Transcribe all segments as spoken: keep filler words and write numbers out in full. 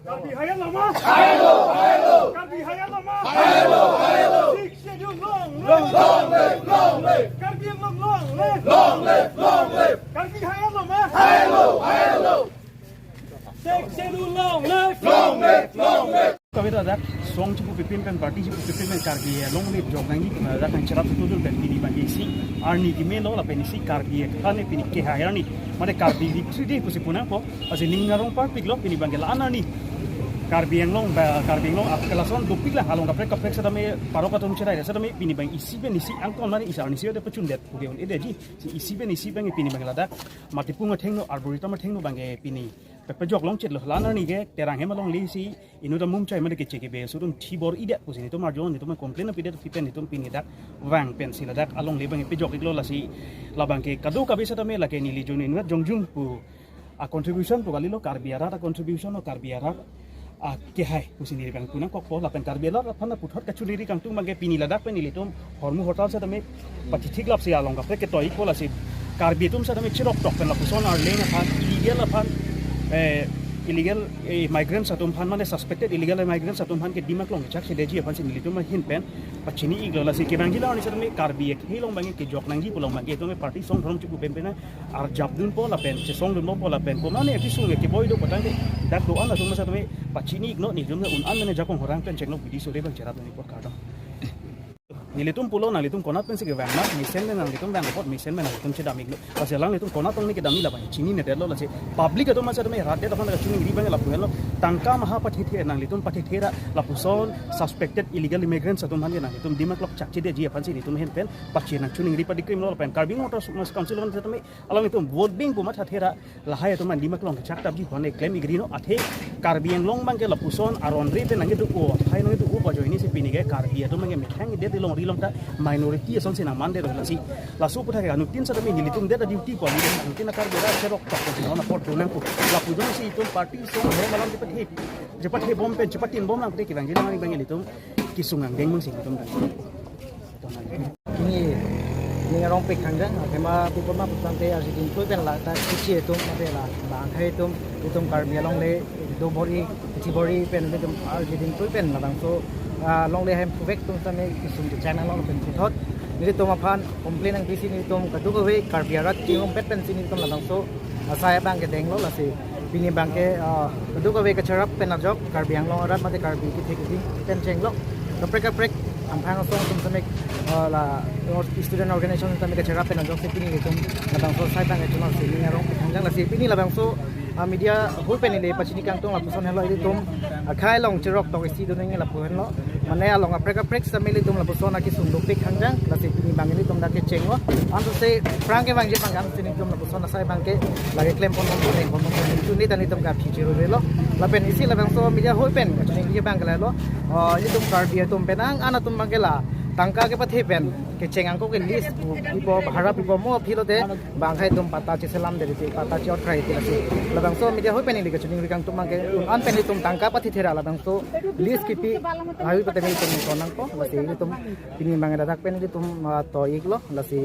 Karbi Haya Lama! Haya lo, haya lo! Karbi Haya Lama! Haya lo, haya lo! Sixth Schedule long live! Long live, long live! Karbi Anglong long live! Long live, long live! Karbi Haya Lama! Haya lo, haya lo! Sixth Schedule long live! Long live, long live! Kave ta dak song chepupipin pen party chepupipin pen Karbi along le jok nangji pen dak kan cherap tu dul pen pini bang isi arni kemelo lapen isi Karbi akhei pini kehai arni. Mate Karbi Victory Day pusi punangpo. Lasi ning arong parpiklo pini bang ke la-an arni. Karbi Anglong ba Karbi Anglong ap kelason dopik la along kaprek kaprek setame parok atum cherai setame pini bang isi pen isi angkon mane isi arni isi ode pachundet puke un-edeji. Si isi pen isi bang pini bang ladak Matipung athengno Arboretum athengno bang ke pini pepejok longchetlo la-an arni ke Terang hem along le si inut amum chai mane keche kebe so atum thibor-idet pusi netum arjon netum complain pidet pi pen netum pini dak vang pensi ladak along le bang pejok-iklo lasi labang ke kadokave setame lake neli jun inut jongjung pu a contribution pu kalilo Karbi arat a contribution o Karbi arat akehai pusi neli bang punangkokpo lapen Karbi arat aphan puthot kachiningri kangtung bang ke pini ladak pen nelitum hormu hortal setame pachithik lap si along kaprek ketoi-ikpo lasi Karbi atum setame chirok tok pen lapuson arleng aphan illegal aphan eh, illegal eh, migrants atum aphan mane suspected illegal migrants atum aphan ke Dima Klong kechak chedeji aphan si nelitum ahin pen pachini-iklo lasi kevangji la-an setame Karbi akhei along bang ke kejok nangji pu along bang ke itum party song dhorom chepu pen pen arjapdunpo lapen chesongdunpo lapen komane kesung ke keboi do patang ke dak do-an atum setame pachini-iknon netum un-an mane jakong horang pen chengno bidi sore bang cherapdun-ikpo kardom. Nelitum pulo nanglitum konat pensi kevang ma, mesen pen nanglitum vang apot mesen pen nanglitum chedam-iklo. Lasi alanglitum konat tong ni kedam-ik labang chininedetlo lasi public atum setame rat det aphan kachiningri bang lapu henlo. Tangka maha pathethe nanglitum pathethe ra lapuson suspected illegal immigrants atum aphan ke nanglitum Dima Klong chak chedeji aphan si netum ahin pen pachi nangchiningri padikrimlo lapen Karbi Anglong Autonomous Council aphan setame alanglitum vote bing pu mathathe ra lahai atum an Dima Klong kechak tapji aphan klem-ik rino athe Karbi Anglong bang ke lapuson aron re pen nangkedo-o athai nangkedo-o pu ajoine si pini ke Karbi atum bang ke methang det longri long ta minority ason si nangmandetlo lasi laso aputhak ke anuttin setame nelitum det a duty pu nelitum anuttin a Karbi arat cherok tok pu non apor do nangpo lapu jongsi itum party song dhorom alam chepathe chepathebom pen chepatinbom nangte kevangji nang bang nelitum kesung angdeng mung si itum bang. Pini ning arong pik khangjang, akhema pipon ma putangte arjidin pui pen la ta kichi atum mate la bang akhei atum itum Karbi along le do bor-i kichi bor-i pen itum arjidin pui pen labangso ah, along le hem puvek atum setame kesung kechang along pen puthot nelitum aphan complain nangpisi nelitum kadokave Karbi arat kingrumpet pensi nelitum labangso asai abang kedenglo lasi pini bang ke ah, kadokave kacherap pen ajok Karbi Anglong arat mate Karbi kethe keding pen chenglo kaprek kaprek amphang asong atum setame ah, la student organization setame kacherap pen ajok si pini itum labangso asai abang kechunlo si ning arong pik khangjang lasi pini labangso ah, media ahoi pen neli pachini kangtung lapuson henlo ilitum akhei along cherok tok isi do nangji lapu henlo mane along kaprek kaprek setame ilitum lapuson akesung dopik khangjang lasi pini bang ilitum dak kechenglo. Anto se phrang kevangji bang kan si nelitum lapuson asai bang ke lake klem ponpon ponpon ponpon tu ni ta nelitum kaphi chirurelo lapen isi labangso media ahoi pen kachiningri bang ke lalo ah, ilitum Karbi atum penang an atum bang ke la tangka kepathe pen kecheng angkok ke lease pu pipo bhara pipo mo aphi lote bang akhei atum patta cheselam det patta che-otrai det lasi labangso media ahoi pen neli kachiningri kangtung bang ke un-an pen itum tangka pathethe ra labangso lease kipi ahoi pate nelitum konangpo lasi itum pini bang ladak pen itum ah, to-iklo lasi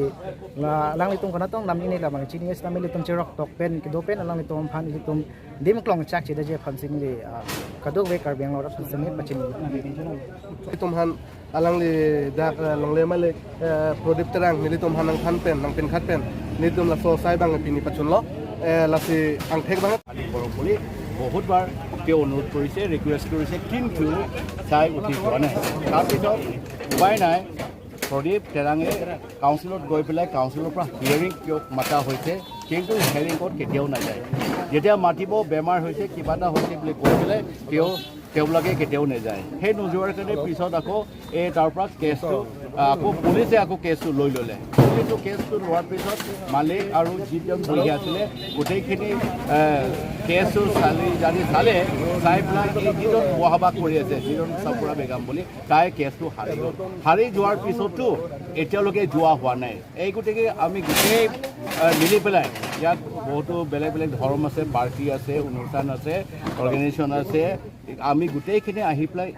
la alanglitum konat tong dam ni labang chini setame itum cherok tok pen kedo pen alanglitum aphan itum Dima Klong chak chedeji aphan si neli ah, kadokave Karbi Anglong arat setame pachini. Itum aphan alangli dak eh, longle male eh, Prodip Terang nelitum aphan nangthan pen nangpinkhat pen nelitum laso asai bang pini pachunlo eh, lasi angthek bang. কালি বৰং বুলি বহুতবাৰ তেওঁ অনুৰোধ কৰিছে, ৰিকুৱেষ্ট কৰিছে, কিন্তু তাই উঠি যোৱা নাই। তাৰপিছত উপায় নাই, প্ৰদীপ টেৰাঙে কাউন্সিলত গৈ পেলাই কাউন্সিলৰ পৰা হিয়াৰিং কিয় মাতা হৈছে, কিন্তু হিয়াৰিঙত কেতিয়াও নাযায়। যেতিয়া মাতিব, বেমাৰ হৈছে, কিবা এটা হৈছে বুলি কৈ পেলাই তেওঁ, তেওঁলোকে কেতিয়াও নাযায়। সেই নোযোৱাৰ কাৰণে পিছত আকৌ এই তাৰ পৰা কেছটো, আহ, আকৌ পুলিচে আকৌ কেছটো লৈ ল'লে। পুলিচে কেছটো লোৱাৰ পিছত মালিক আৰু যিজন বহি আছিলে, গোটেইখিনি, আহ, কেছটো চালি জাৰি চালে, চাই পেলাই এই যিজন মহাবাস কৰি আছে, যিজন চাপৰা বেগম বুলি, তাই কেছটো হাৰি গ'ল। হাৰি যোৱাৰ পিছতো এতিয়ালৈকে যোৱা হোৱা নাই। এই গতিকে আমি গোটেই, আহ, মিলি পেলাই ইয়াত বহুতো বেলেগ বেলেগ ধৰ্ম আছে, পাৰ্টি আছে, অনুষ্ঠান আছে, অৰ্গেনাইজেশ্যন আছে। আমি গোটেইখিনি আহি পেলাই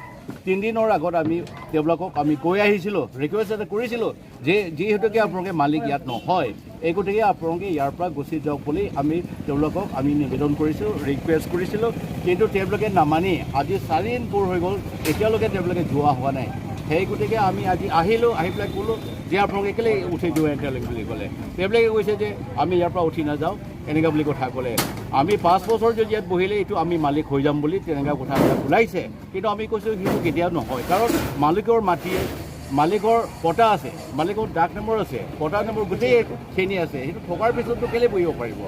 তিনিদিনৰ আগত আমি তেওঁলোকক আমি কৈ আহিছিলোঁ, ৰিকুৱেষ্ট এটা কৰিছিলোঁ যে যিহেতুকে আপোনালোকে মালিক ইয়াত নহয়, এই গতিকে আপোনালোকে ইয়াৰ পৰা গুচি যাওক বুলি আমি তেওঁলোকক আমি নিবেদন কৰিছোঁ, ৰিকুৱেষ্ট কৰিছিলোঁ। কিন্তু তেওঁলোকে নামানি আজি চাৰিদিন পূৰ হৈ গ'ল, এতিয়ালৈকে তেওঁলোকে যোৱা হোৱা নাই। সেই গতিকে আমি আজি আহিলোঁ, আহি পেলাই ক'লোঁ যে আপোনালোকে কেলৈ উঠি যোৱা নাই বুলি ক'লে। তেওঁলোকে কৈছে যে আমি ইয়াৰ পৰা উঠি নাযাওঁ, এনেকুৱা বুলি কথা ক'লে। আমি পাঁচ বছৰ যদি ইয়াত বহিলে এইটো আমি মালিক হৈ যাম বুলি তেনেকুৱা কথা এটা ওলাইছে। কিন্তু আমি কৈছোঁ সেইটো কেতিয়াও নহয়, কাৰণ মালিকৰ মাটি, মালিকৰ পটা আছে, মালিকৰ ডাক নম্বৰ আছে, পটা নম্বৰ গোটেইখিনি আছে। সেইটো থকাৰ পিছততো কেলে বহিব পাৰিব?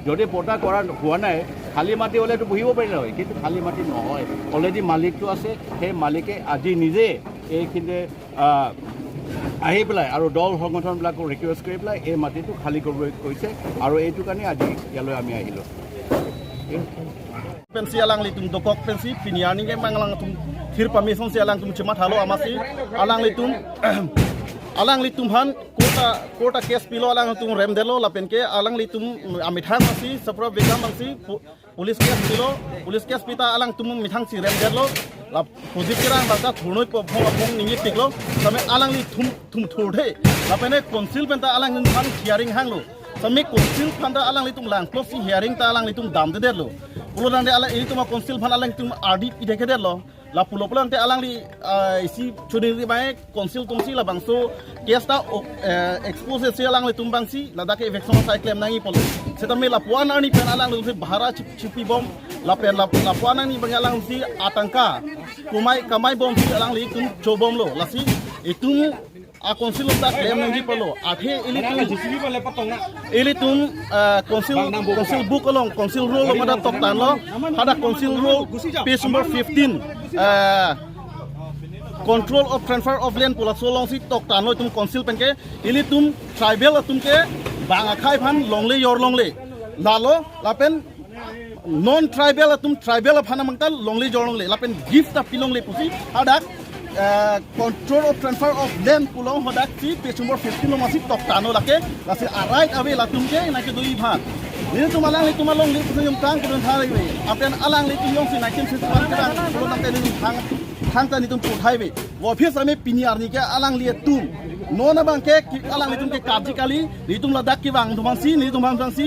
যদি পটা কৰা হোৱা নাই, খালী মাটি হ'লেতো বহিব পাৰিলে হয়, কিন্তু খালী মাটি নহয়, অলৰেডি মালিকটো আছে। সেই মালিকে আজি নিজে এইখিনিতে, আহ, আহি পেলাই আৰু দল সংগঠনবিলাকক ৰিকুৱেষ্ট কৰি পেলাই এই মাটিটো খালী কৰিবলৈ কৈছে আৰু এইটো কাৰণে আজি ইয়ালৈ আমি আহিলোঁ। Pensi alanglitum dokok pensi pini arni ke mang alangtum thir pamison si alangtum chemathalo amatsi alanglitum, alanglitum aphan court a, court a case pilo, alanglitum remdetlo lapen ke alanglitum amethang si Sapra Begum si pu-, police case pilo, police case pita alangtum methang si remdetlo, la pujit kerang bangta thurnoi po phong phong ningit tiklo, same alanglitum thum thurthe, lapen e council penta alanglitum aphan hearing hanglo. Same council aphan ta alanglitum langplot si hearing ta alanglitum damdedetlo. Pulo tangte alang ilitum a council aphan alanglitum ardi pidekdetlo. La pulo pulo tangte alangli, ah, isi chuding ri bai council atum si labangso case ta o, eh, expose si alanglitum abang si ladak ke eviction asai klem nangji pulo. Setame lapu-an arni pen alanglitum si bahara chip-, chipibom lapen lap-, lapu-an arni abang alang si atangka kumai kamai bom si alanglitum chobomlo. Lasi itum a council atum ta klem nangji pulo. Athe ilitum, ilitum, ah, council, council book along, council rule along hadak toktanlo. Hadak council rule page number fifteen, ah, control of transfer of land pu laso alongsi toktanlo itum council pen ke. Ilitum tribal atum ke bang akhei aphan longle jor longle, lalo lapen non tribal atum tribal aphan amangtal longle jor longle lapen gift ta pilongle pusi hadak, eh, control of transfer of land pu along hadak si page number fifteen along amatsi toktanlo lake. Lasi a right ave latum ke nangkedoi aphan. Nelitum alanglitum alongle pusi jongtang pudun thari ve. Apen alanglitum jongsi nangkim si tuan kedang pulo tangte nelitum thang, thangta nelitum puthai ve. Office ame pini arni ke alanglitum non abang ke ki-, alanglitum ke karji kali, nelitum ladak kevang atum aphan si, nelitum aphan si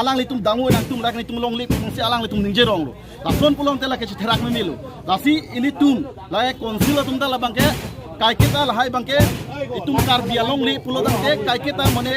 alanglitum damu nangtum rak nelitum longle pusi alanglitum ningje ronglo. Lason pulo tangte lake chitherak memelo. Lasi ilitum, lake council atum ta labang ke, kaiketa lahai abang ke, itum Karbi alongle pulo tangte, kaiketa mane,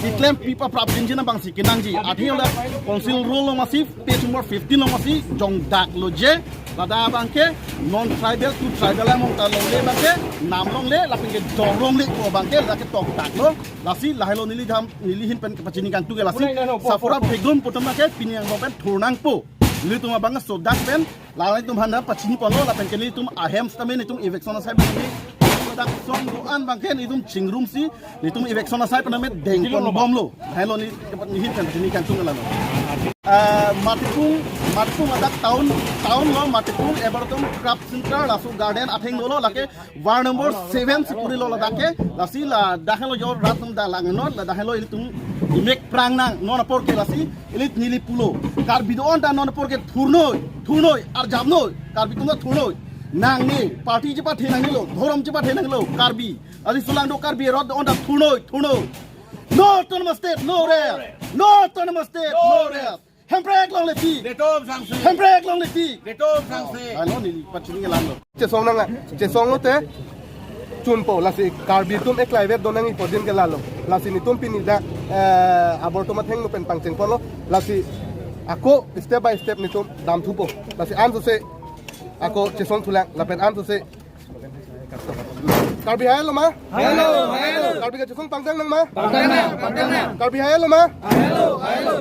iklem pipa prap jinjin abang si kenangji. Athe la council rule along amatsi, page number fifteen along amatsi, jongdaklo je, ladak abang ke, non tribal to tribal among ta longle abang ke, nam longle, lapen ke jor longle pu abang ke, lake tokdaklo, lasi lahelo neli dam, neli ahin pen kepachini kangtung ke lasi, Sapra Begum pu atum abang ke, pini angbong pen thur nangpo. Nelitum abang sodak pen, latum aphan ta pachini ponlo, lapen ke nelitum ahem setame nelitum eviction asai pen neli, sodak song do-an abang ke nelitum chingrum si, nelitum eviction asai pen name deng ponbomlo. Lahelo neli, neli ahin pen pachini kangtung ke lalo. Ah, Matipung, Matipung hadak town, town lo Matipung, ebertum craft center, laso garden atheng dolo, lake ward number seven si puri lo ladak ke, lasi ladak helo jor rat atum ta langnon, ladak helo ilitum imek prang nang, non apor ke lasi, ili neli pulo. Karbi do-an ta non apor ke thurnoi, thurnoi, arjapnoi, Karbi atum ta thurnoi. Nangne, party chepathe nangnelo, dhorom chepathe nangnelo, Karbi. Lasi sulang do Karbi rat do-an ta thurnoi, thurnoi. No autonomous state, no rest. No autonomous state, no rest. Hemprek longle pi. Netum sangsi. Hemprek longle pi. Netum sangsi. Ano neli pachini ke lalo. Chesong nang, chesong lote chunpo, lasi Karbi atum eklai vet do nangji pu adim ke lalo. Lasi nelitum pini dak, eh, abortum athengno pen pangcheng ponlo. Lasi ako step by step nelitum damthupo. Lasi ansose ako chesong thulang, lapen ansose Karbi hai lo ma? Hai lo, hai lo. Karbi kachesong pangdang nang ma? Pangdang nang, pangdang nang. Karbi hai lo ma? Hai lo, hai lo.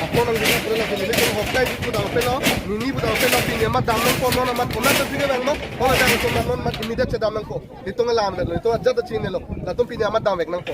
Apor nang jina pura lagi nelitum hokai di pudam pelo, nini pudam pelo, pini amat dam nangpo, non amat kona ta sige bang ma, kona jang so non amat immediate chedam nangpo. Itum alam lo, itum ajat ta chinilo, latum pini amat damvek nangpo.